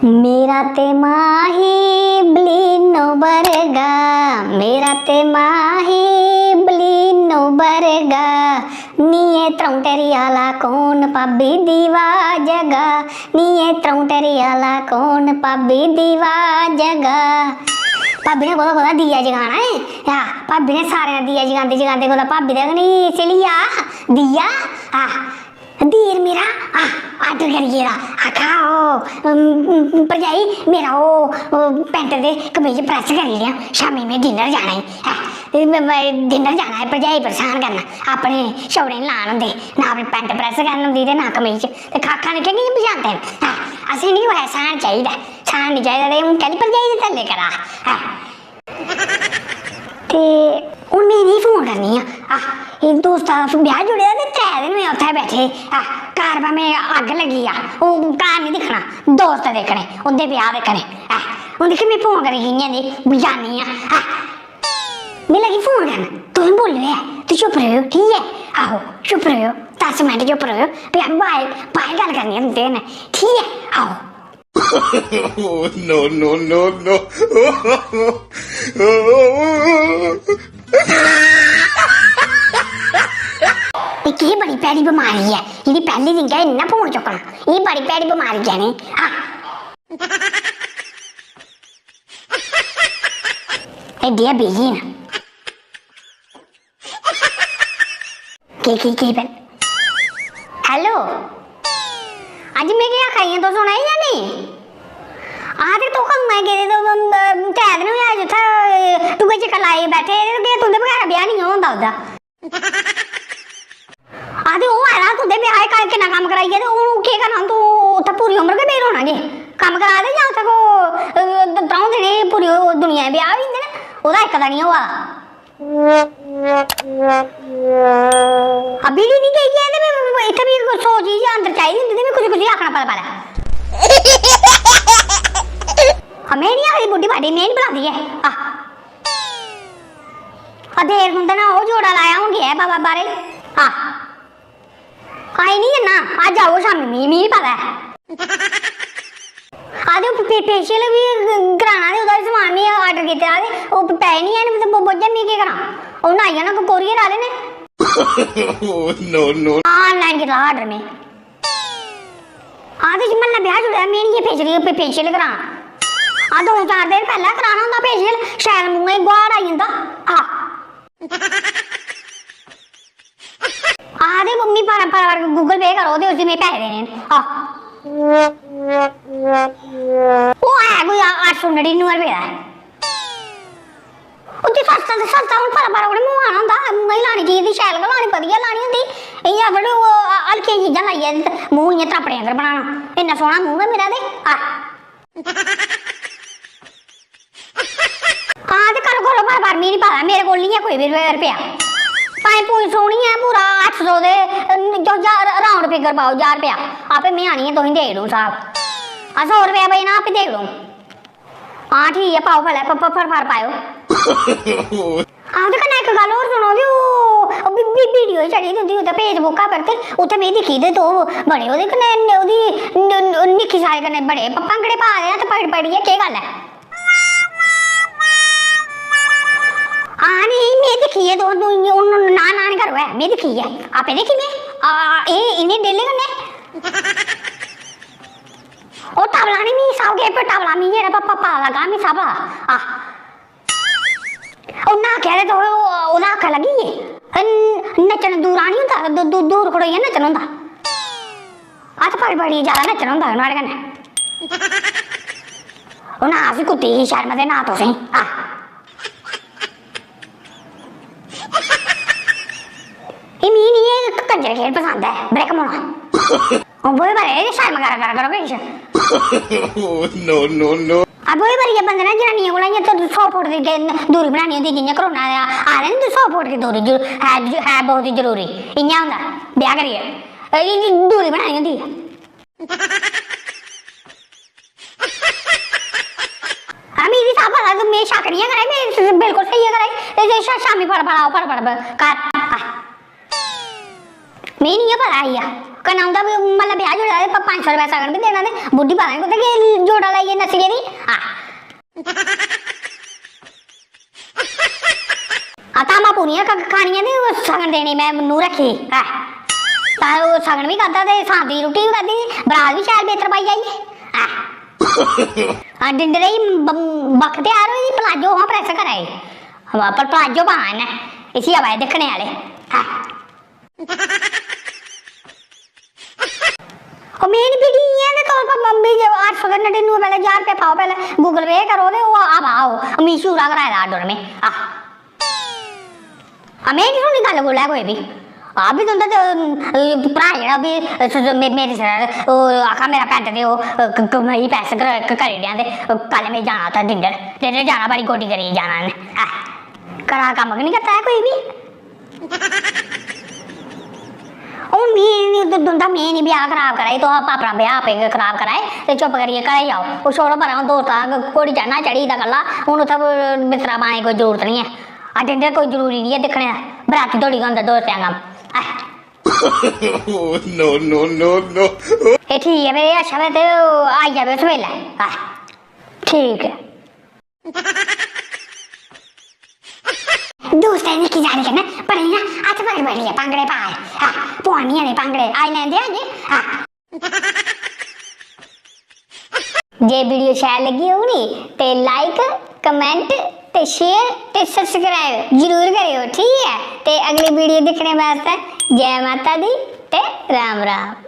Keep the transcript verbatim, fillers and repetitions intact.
मेरा ते माही बलीनो बरगा, मेरा ते माही बलीनो बरगा, नी ए त्रौंटेरी आला कौन भाबी दीवा जगा, नी ए त्रौंटेरी आला कौन भाबी दीवा जगा। भाबी ने कोह्दा कोह्दा दीया जगाना ऐ? आ, भाबी ने सारें दा दीया जगांदे जगांदे कुतै भाबी दा गै निं चली जा दीया। आ, धीर मेरा, आ, आर्डर करी गेदा। आखा, "ओ, अम, अम, भरजाई, मेरा ओ, ओ, पैंट ते कमीज प्रैस करी लेआ, शामीं में डिनर जाना ई, हैं, ते में, में डिनर जाना ऐ, भरजाई परेशान करना, अपने छौड़े निं लान होंदे, ना अपनी पैंट प्रैस करन होंदी ते ना कमीज, ते खाखां दिक्खेआ कि'यां बजांदे न, हैं, असें निं होऐ, साह्न चाहिदा, साह्न निं चाहिदा, ते हून कैह्ली भरजाई दे तरले करा, हैं?" ते हून में इ'नेंगी फोन करनी आं। आह, एह् दोस्ता दा ब्याह् जुड़े दा ते त्रै दिन में उत्थै बैठे। आह, घर भामें अग्ग लग्गी जा, ओह् घर निं दिक्खना, दोस्त दिक्खने, उं'दे ब्याह् दिक्खने। आह, हून दिक्खी में फोन करी कि'यां दी बजानी आं। आह, में लगी फोन करन, तुस बोलो ऐ, तुस चुप रहो, ठीक ऐ? आहो, चुप रहो, दस मिंट चुप रहो, फ्ही अस बाय, बाय गल्ल करनी आं तुं'दे कन्नै, ठीक ऐ? आहो। Oh, no, no, no, no. एह् केह् बड़ी भैड़ी बमारी ऐ, जेह्ड़ी पैह्ली दिन गै इन्ना फोन चुक्कना। एह् बड़ी भैड़ी बमारी ऐ नी। हाँ। एड्डियां बिजी न। केह्, केह्, केह् बन-, hello, अज्ज में केह् आखा दी आं, तुस सुना दे जां नेईं? आखदे तूं कदूं आए गेदे, ते, अम, अम, त्रै दिन होई अज्ज उत्थै, अ, दूए चक्कर लाए बैठे दे, ते तुं'दे बगैरा ब्याह् निं होंदा ओह्दा। आखदे ओह् आए दा हा तुं'दे ब्याह् च, किन्ना कम्म कराइयै, ते हून केह् करना, तूं उत्थै पूरी उमर गै बेही रौह्ना जे? कम्म करा दे जां उत्थै को, अ, त्र'ऊं दिनें च पूरी ओह् दुनिया दे ब्याह् होई जंदे न, ओह्दा इक दा निं होआ दा। अभी भी नहीं गई है, ते मैं इत्थै भी कोई सौ चीज अंदर चाहिदी होंदी, ते मैं कुछ कुछ आखना पता पता। आ, मैं नहीं आखदी बुड्ढी बाड्ढी, मैं नहीं बुलांदी ऐ। आ, आ देर तुंदे ना ओह् जोड़ा लाया, हून गेआ ऐ बाबा बारे। आ, आई नहीं है ना, अज्ज आओ शामी, मी, मी पता है। आखदे ओह् फे-, फेशियल बी कराना ते ओह्दा बी समान में आर्डर कीते दा ते ओह् पैसे निं हैन ते ब-, बज्झा में केह् करां? उ'न्न आई जाना कोई कोरियर आह्ले ने। Oh, no, no। Online कीते दा आर्डर में। आखदे जी म्हल्लै ब्याह् जुड़े दा, में निं एह् फेशियल, फे-, फेशियल कराना। आ दो चार दिन पैह्लें कराना होंदा फेशियल, शैल मूंहै गी गुहाड़ आई जंदा। आ। आखदे मम्मी पर, पर, पर Google Pay करो ते उसी में पैसे देने न। आह। ओह् है कोई अट्ठ सौ नड़िनुए रपेऽ दा ऐ। ओह् ते सस्ता ते सस्ता, हून पर, पर उ'नें मंगवाना होंदा, मूंहै गी लानी चीज ते शैल गै लानी, बधिया लानी होंदी। इ'यां थोह्ड़ी ओह् हल्कियां चीजां लाइयै ते मूंह् इ'यां त्रापड़ें आंगर बनाना। इन्ना सोह्ना मूंह् ऐ मेरा ते। आह। हां, ते करो, करो, पर, पर, मिगी निं पता, मेरे कोल निं ऐ कोई बी रपेआ। भाएं पूरी सोह्नी ऐ, पूरा अट्ठ सौ दे, जो ज्हार, round figure पाओ, ज्हार रपेआ। आपे में आनियै तुसेंगी देई ओड़ूं स्हाब। आ, सौ रपेआ बचना, आपे देई ओड़ूं। हां, ठीक ऐ, पाओ भला, प-, प-, फर, फर पाएओ। हां, ते कन्नै इक गल्ल होर सुनो जी, ओह्, ओह् बी, बी, video चढ़ी दी उं'दी उत्थै Facebook उप्पर, ते उत्थै में दिक्खी, ते तूं बड़े ओह्दे कन्नै, ओह्दी न-, न-, निक्की साले कन्नै बड़े प-, भांगड़े पा दे आ, ते पकड़ी, पकड़ियै केह् गल्ल ऐ? हां, नेईं, में दिक्खी ऐ, तूं, तूं इ'यां, हून ना, ना निं करो ऐ, में दिक्खी ऐ, आपे दिक्खी में, आ, एह् इ'नें डेले कन्नै। ओह् तबला निं, मी सब किश, पर तबला मी जेह्ड़ा प-, प-, पता लग्गा, मी सब पता। आह। उन्नै आखेआ ते तुस ओह्, ओह्दा आखा लगी, "न-, नच्चन दूरा निं होंदा, दू-, दू-, दूर खड़ोइयै नच्चन होंदा।" हत्थ फड़ी फड़ियै जैदा नच्चना होंदा नुहाड़े कन्नै। ओह् ना असें कुत्ती गी शर्म ते ना तुसें। आह। एह् मिगी निं एह् कंजर खेढ पसंद ऐ, ब्रेक मोना। ओह् बोए बारे एह् शर्म करा करा करो किश। Oh, no, no, no। आ बोए बारी बंदे ने जनानियें कोला इ'यां तुस सौ फुट दी गे-, दूरी बनानी होंदी, जि'यां कोरोना दा आखदे निं तुस सौ फुट दी दूरी जरू-, है, है बहुत ही जरूरी, इ'यां होंदा ब्याह् करियै। एह् जी दूरी बनानी होंदी। हां, मिगी सब पता, तूं में शक्क निं ऐ करा दी, में बिल्कुल स्हेई ऐ करा दी। ते जे शा-, शामीं फटाफट आओ, फटाफट ब-, घर। आ। मिगी निं ऐ पता, आई जा। कन्नै उं'दा बी मतलब ब्याह् जुड़े दा ते प-, पंज सौ रपेआ सगन बी देना ते बुड्ढी पता निं कुत्थै गेई जोड़ा लाइयै नस्सी गेदी। आ। आ धामां पूरियां क-, खानियां ते ओह् सगन देने में नूंह् रक्खी दी। आ। तां ओह् सगन बी खाद्धा ते सांती दी रुट्टी बी खाद्धी, बरात बी शैल बेतर पाई आई। आ। आ, डिंडरे गी ब-, बक्ख त्यार होई दी, प्लाजो हां press करा दी। पर प्लाजो पाना इन्नै, इसी आवा दे दिक्खने आह्ले। आ। ओह् में निं भिड़ी, इ'यां ते करो, पर मम्मी जे अट्ठ सौ ते नड़िनुए पैह्लें ज्हार रपेआ पाओ, पैह्लें Google Pay करो ते ओह् आ पाओ। Meesho रा कराए दा order में। आह। आ, में निं सुनी गल्ल गुल्ल ऐ कोई बी। आ बी तुं'दा ते, अ, भ्राऽ जेह्ड़ा बी, अ, स-, स-, मे-, मेरी सिरा, ओह् आखा मेरा पैंट ते ओह्, अ, क-, क-, में पैसे कर-, क-, करी ओड़ेआ ते, अ, कल में जाना उत्थै dinner, dinner जाना, बड़ी गोड्डी करियै जाना इ'नें। आह। घरा दा कम्म गै निं करदा ऐ कोई बी। हून में निं उद्धर तुं'दा, में निं ब्याह् खराब करा दी, तुस अपना ब्याह् आपे गै खराब करा दे ते चुप करियै घरै गी जाओ। ओह् छोड़ो परा, हून दोस्ता घोड़ी चढ़ना चढ़ी दा गल्ला, हून उत्थै बिस्तरा पाने दी कोई जरूरत निं ऐ। आ dinner कोई जरूरी निं ऐ दिक्खने दा, बराती धोड़ी गै होंदा दोस्तें दा कम्म। ऐ। Oh, no, no, no, no। एह् ठीक ऐ, फिर अच्छा, फिर ते ओह् आई जावे उस बेल्लै। ऐ। ठीक ऐ। दोस्तें निक्की जानी कन्नै बड़ी ना हत्थ पकड़ बड़ी ऐ, भांगड़े पा। हां, पुआनियां ने भांगड़े, आई लैंदे अजें। हां। जे video शैल लग्गी होग नी ते like, comment ते share ते subscribe जरूर करेओ, ठीक ऐ? ते अगली video दिक्खने बास्तै जै माता दी ते राम राम।